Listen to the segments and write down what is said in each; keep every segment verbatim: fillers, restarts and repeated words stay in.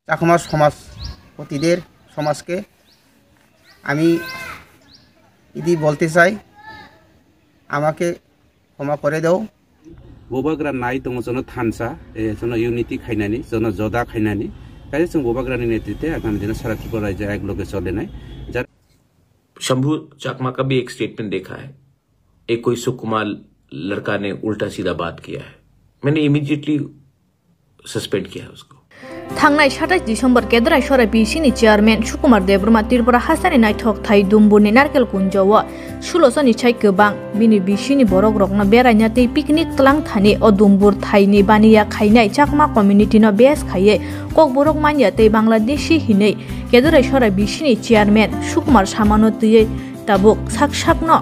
চাকমা সমাজপতিদের, সমাজকে আমি ইদি বলতে চাই, আমাকে ক্ষমা করে দাও। Bubagra nai tongo jono thansa, e, jono unity khainani, jono joda khainani. Kaisa chwng Bubagrani netrite agami dino sara Tripura rajya ek loge cholenai. Jar- Shambhu चाकमा का भी एक स्टेटमेंट देखा है, एक कोई सुकुमार लड़का ने उल्टा सीधा बात किया है, मैंने इमीडिएटली सस्पेंड किया है उसको। Thangnai satais December Kedorai Sora B C ni chairman Sukumar Debbarma Tripura hasteni naithok thai Dumburni Narkel Kunjo o sulo soni sai kwbang bini B C ni borok rokno beraina tei picnic tlang thani o Dumbur thaini baniya khainai Chakma community no bes khaiwi Kokborok manya tei Bangladeshi hinwi Kedorai Sora B C ni chairman Sukumar Samano twiwi tabuk sak sakno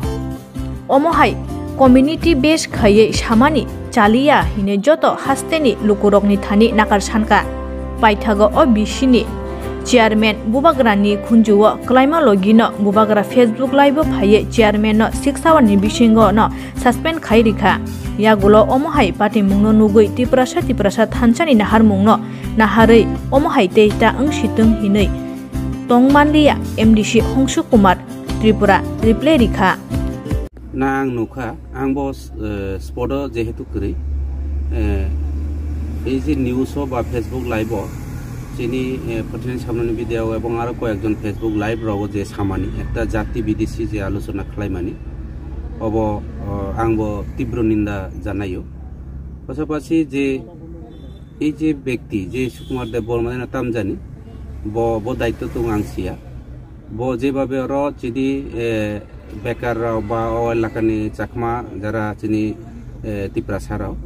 omo hai community base khaiwi samani chaliya hinwi joto hasteni lukurokni thani nakar sankha. Paithago o B C ni chairman Bubagrani khunjuo kwlaima logino Bubagra Facebook live o phaiwi chairman no six hour ni bisingo no suspend khai rikha. Yagulo omo hai patimungno nugwi Tiprasa Tiprasa thansani naharmungno naharwi omo hai tei ta wng sitwng hinwi tongmanliya M D C Hongsuk Kumar Tripura reply rikha. Na ang nukha, ang bo, eh, spot o jehetu kwrwi, eh, ei je news o ba Facebook live o chini, eh, phathini samnani video o ebong aro koyekjon Facebook live rogo je samani ekta jati bidesi je alochona khlaimani, obo, oh, ang bo tibro ninda janaio. Pasapasi je ei je bekti je Sukumar Debbarma na tamjani, bo, bo daitto tong ang siya. Bo jebabe oro chini, eh, bekar rok ba o elakani Chakma jara chini, eh, Tiprasa rok,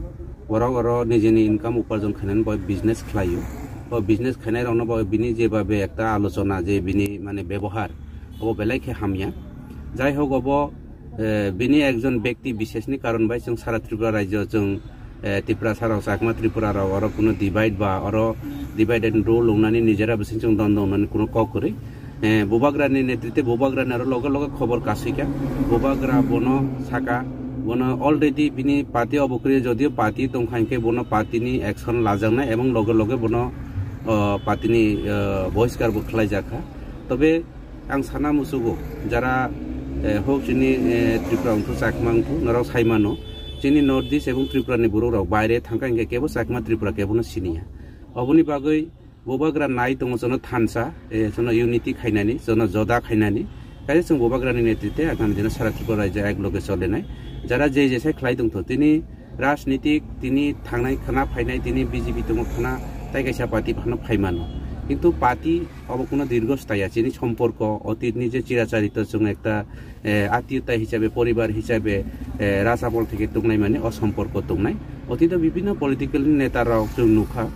borok oro nijini income uparjon khainani bo business khlaio. O business khainai rokno bo bini jebabe ekta alochona je bini mane bebohar, obo belai khe hamya. Jai hok obo, eh, bini ekjon bekti bisheshni karon bai chwng sara Tripura rajyo chwng eh, Tiprasa rok, Chakma Tripura rok, oro kuno divide ba, oro divide and rule wngnani nijera bising chwng dondon wngnani kuno kok kwrwi. Eh, Bubagrani netrite Bubagrani aro loge loge khobor kasika. Bubagra bono saka, bono already bini party obo kwrwi, jodio party tongkha hinkhe bono party ni action lajaknai ebong loge loge bono, oh, party ni, eh, bohiskar bo khlaijakha. Tobe ang sana musugo, jara, eh, hok chini, eh, Tripura wngthu, Chakma wngthu, norok sai mano, chini North East ebong Tripura ni borok rok baire thangkha hinkhe kebo Chakma Tripura kebo no siniya. Oboni bagwi Bubagra nai tongo jono thansa, eh, jono unity khainani, jono joda khainani. Kaisa chwng Bubagrani netrite agami dino sara Tripura rajya ek loge cholenai. Jara je jesai khlai tongtho, tini rajnitik, tini thangnai khana phainai, tini B J P tongo khana, tai kaisa party phano phaimano. Kintu party obo kuno dirgo staya, chini somporko, otitni je chiracharito chwng ekta, eh, atiyota hisabe, poribar hisabe, eh, rajamol theke tongnai mani o somporko tongnai. Otito bibhinno political neta rok chwng nukha,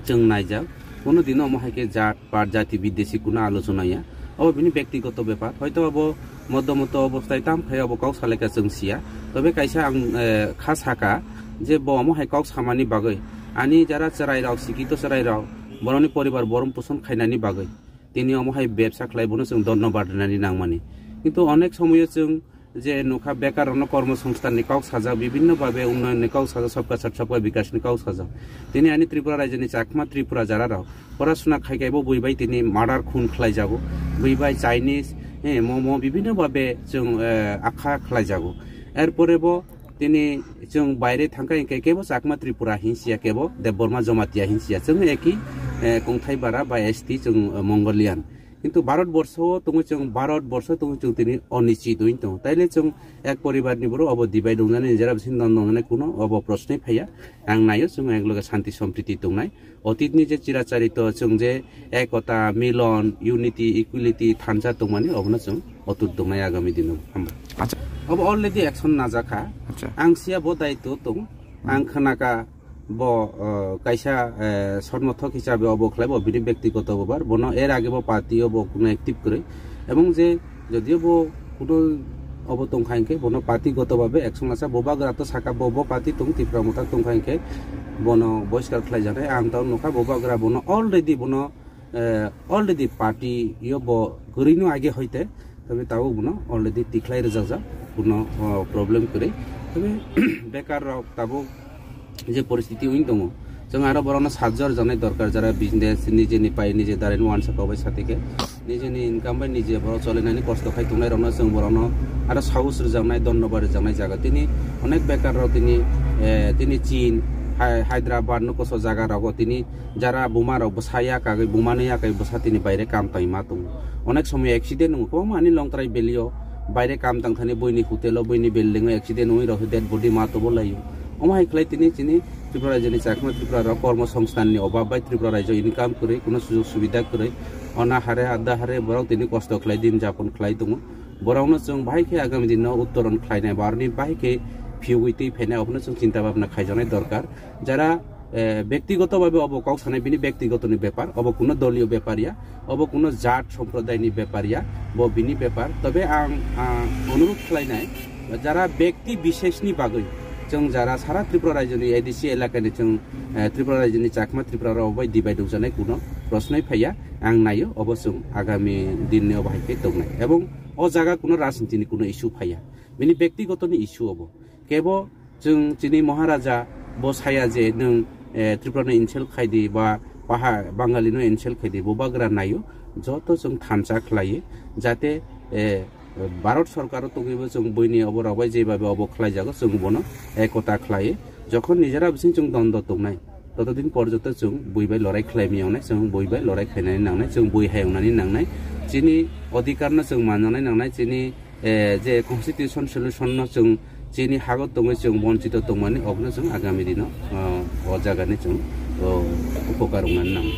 chwng naijak. Kuno dino omo hai khe jat, pat, jati, bidesi kuno alochona ya. Obo bini bektigoto bepar. Hoito obo moddo moddo obostai tam khai obo kok salai kha chwng siya. Tobe kaisa ang, eh, kha saka je bo omo hai kok samani bagwi ani jara chwrai rok, sikito chwrai rok, borokni poribar borom poson khainani bagwi tini omo hai bebsa khlai bono chwng dhonnobad rinani nangmani. Kintu onek somoyo chwng je nukha bekar rokno kormo songsthan ni kok sajak, bibhinno bhabe unnoyon ni kok sajak, sabka sath sabka bikas ni kok sajak. Tini ani Tripura rajya ni Chakma Tripura jara rok porasuna khai khai bo bui bai tini murder khun khlai jago, bui bai Chinese, eh, momo bibhinno bhabe chwng, eh, akha khlai jago. Erpore bo tini chwng baire thangkha hinkhe kebo Chakma Tripura hinsiya, kebo Debbarma Jamatia hinsiya. Chwng eki, eh, kongthai bara ba S T chwng, eh, Mongolian. Kintu Bharat borsho tongo chwng, Bharat borsho tongo chwng tini onichit wng tongo. Taile chwng ek poribar ni borok obo divide wngnani, nijera bising don wngnani kuno obo proshnoi phaiya. Ang naio chwng ek loge shanti sompriti tongnai. Otitni je chiracharito chwng je ekota, milon, unity, equality thansa tongmani obono chwng otut tongnai agami dino. Hambai. Acha. Obo already action najakha. Acha. Ang siya bo daitw tong. Hmm. Ang khnaka bo, uh, kaisa, uh, sormothok hisabe obo khlai bo bini bektigoto bepar. Bono er age bo party o bo kuno active kwrwi. Ebong je jodio bo kuno obo tongkha hinkhe bono party goto babe action lasa, Bubagra to saka bo, bo party tong, Tipra Motha tongkha hinkhe bono bohiskar khlai jaknai. Ang tamo nukha Bubagra bono already bono, eh, already party yo bo kwrwino age hoite, tobe tabuk bono already tikhlai rwjakjak, bono, oh, problem kwrwi. Tobe bekar rok tabuk je poristiti wng tongo, Chwng aro borokno sajor rwjaknai dorkar, jara business nijeni pai nije darin wansa kobai satike nijeni income bai nije borok cholinani kosto khai tongnai rokno chwng borokno aro sahos rwjaknai, dhonnobad rwjaknai jaga. Tini onek bekar rok tini, eh, tini Chin, Hai-, Hyderabad no koso jaga rogo tini jara buma rok bwsa ya kagwi buma no ya kagwi bwsa tini baire kam tangwi ma tongo. Onek somoy accident wngo, kwbangma ani Longtrai valley o baire kam tang thani buini hotel o buini building o accident wngwi rok dead body ma tobo laio. Omo hai khlai tini chini Tripura rajyoni chakma Tripura rok kormo songsthan ni obab bai Tripura rajyo income kwrwi, kuno sujog subida kwrwi, ona hare adda hare borok tini kosto khlai din japon khlai tongo. Borokno chwng bahai khe agami dino uttoron khlainai ba aroni bahai khe phiyogwi twi phainai, obono chwng chinta bhabna khaijaknai dorkar. Jara, eh, bektigoto bhabe obo kok sanai bini bektigotoni bepar, obo kuno doliyo bepar ya, obo kuno jat somprodayni bepar ya, bo bini bepar. Tobe ang, ah, onurudh khlainai, jara bekti bisheshni bagwi, chwng jara sara Tripura rajyoni A D C elakani chwng, eh, Tripura rajyoni chakma Tripura rok bai divide wngjaknai kuno prosnoi phaiya, ang naio obo chwng agami dinni obo hai khe tongnai. Ebong o jaga kuno rajnitini kuno issue phaiya, bini bektigotoni issue obo. Kebo chwng chini Maharaja bo saya je nwng, eh, Tripura no insult khai di ba paha Bangali no insult khai di, bo bagra naio, joto chwng thansa khlaiwi jate, eh, Bharat sorkar o tongwibo chwng buini obo rok bai je bhabe obo khlai jago chwng bono ekota khlaiwi. Jokhon nijera bising chwng dondo tongnai, totodin porjoto chwng bui bai lorai khlai mi wngnai, chwng bui bai lorai khlainani nangnai, chwng bui hai wngnani nangnai, chini odhikar no chwng manjaknai nangnai, chini eh, je constitution solution no chwng chini hago tongwi chwng bonchito tongmani, obono chwng agami dino, ah, o jagani chwng, oh, upokar wngnani nango.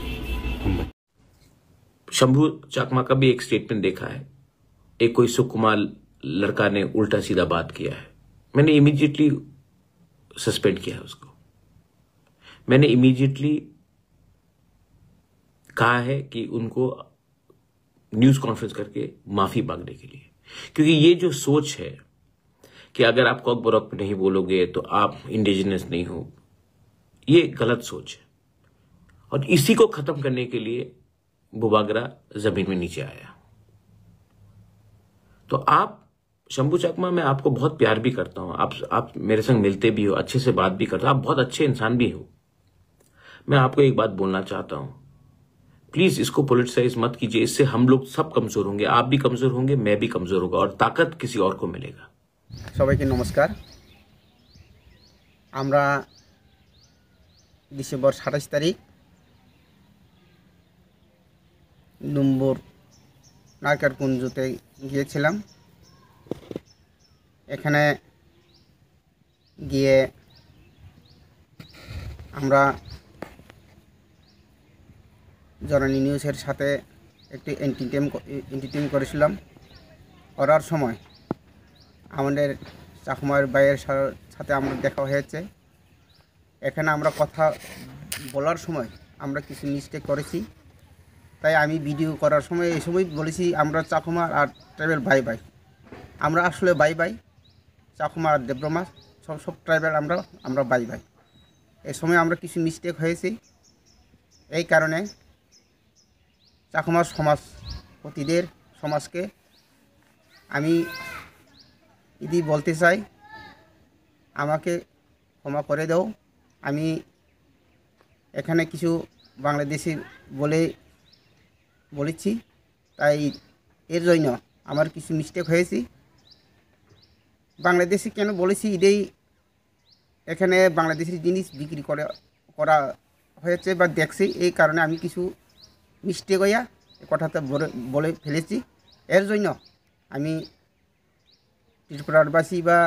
Hambai. Shambhu चाकमा का भी एक स्टेटमेंट देखा है, एक कोई सुकुमार लड़का ने उल्टा सीधा बात किया है, मैंने इमीडिएटली सस्पेंड किया है उसको। मैंने इमीडिएटली कहा है कि उनको न्यूज़ कॉन्फ्रेंस करके माफ़ी मांगने के लिए, क्योंकि ये जो सोच है कि अगर आप कॉकबोरोक में नहीं बोलोगे तो आप इंडिजिनस नहीं हो, ये गलत सोच है। और इसी को ख़त्म करने के लिए बुबागरा ज़मीन में नीचे आया। तो आप शंभू चाकमा, मैं आपको बहुत प्यार भी करता हूँ, आप आप मेरे संग मिलते भी हो, अच्छे से बात भी करते हो, आप बहुत अच्छे इंसान भी हो। मैं आपको एक बात बोलना चाहता हूँ, प्लीज इसको पोलिटिसाइज मत कीजिए, इससे हम लोग सब कमजोर होंगे, आप भी कमजोर होंगे, मैं भी कमजोर होगा और ताकत किसी और को मिलेगा। সবাইকে নমস্কার। আমরা ডিসেম্বর সাতাশ তারিখ ডুম্বুর নারকেল কুঞ্জতে গিয়েছিলাম। এখানে গিয়ে আমরা জননী নিউজের সাথে একটি এন্টারটেইন এন্টারটেইন করেছিলাম। করার সময় আমাদের চাকমার ভাইয়ের সা-, সাথে আমার দেখা হয়েছে। এখানে আমরা কথা বলার সময় আমরা কিছু মিস্টেক করেছি, তাই আমি ভিডিও করার সময় এই সময় বলেছি আমরা চাকমা আর ট্রাইবেল ভাই ভাই, আমরা আসলে ভাই ভাই, চাকমা আর দেবরমা সব সব ট্রাইবেল আমরা আমরা ভাই ভাই। এই সময় আমরা কিছু মিস্টেক হয়েছি, এই কারণে চাকমা সমাজপতিদের সমাজকে আমি ইদি বলতে চাই, আমাকে ক্ষমা করে দাও। আমি এখানে কিছু বাংলাদেশি বলে বলেছি, তাই এর জন্য আমার কিছু মিস্টেক হয়েছে। বাংলাদেশি কেন বলেছি, এটাই এখানে বাংলাদেশের জিনিস বিক্রি করে করা হয়েছে বা দেখছি, এই কারণে আমি কিছু মিস্টেক হইয়া এই কথাটা বলে বলে ফেলেছি। এর জন্য আমি ত্রিপুরাবাসী বা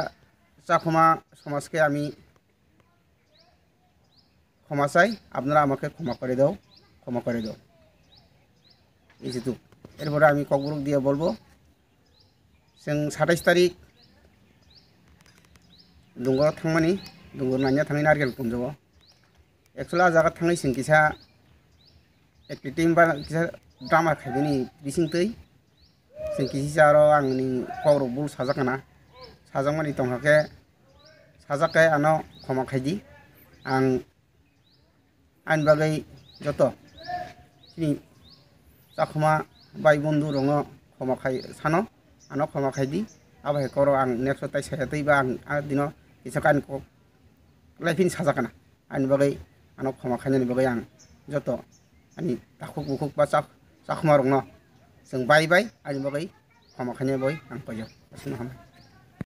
চাকমা সমাজকে আমি ক্ষমা চাই, আপনারা আমাকে ক্ষমা করে দাও, ক্ষমা করে দাও। এই যেহেতু এরপরে আমি ককবরক দিয়ে বলবো, chwng সাতাইশ তারিখ ডুঙ্গর থাংমানি, ডুঙ্গর নাইনা থাংনি নারকেল কুঞ্জো। Actually, a jaga thangwi chwng kisa acting ba kisa drama khaibini bisingtwi. Chwng kisa aro ang ni kokrok bul sajak kana. Sajakmani tongkha khe, sajak khe ano khoma khaidi. Ang ani bagwi joto chini chakhuma bai bondhu rokno khoma khai sano, ano khoma khaidi. Abo hai koro ang next tai saya tei ba ang a dino kisa kain kok lai phini sajak kana. Ani bagwi ano khoma khainani bagwi ang joto ani takhuk bukhuk ba chak-, chakhuma rokno chwng bai bai ani bagwi khoma khainani bagwi ang paijak. Aswkno hambai.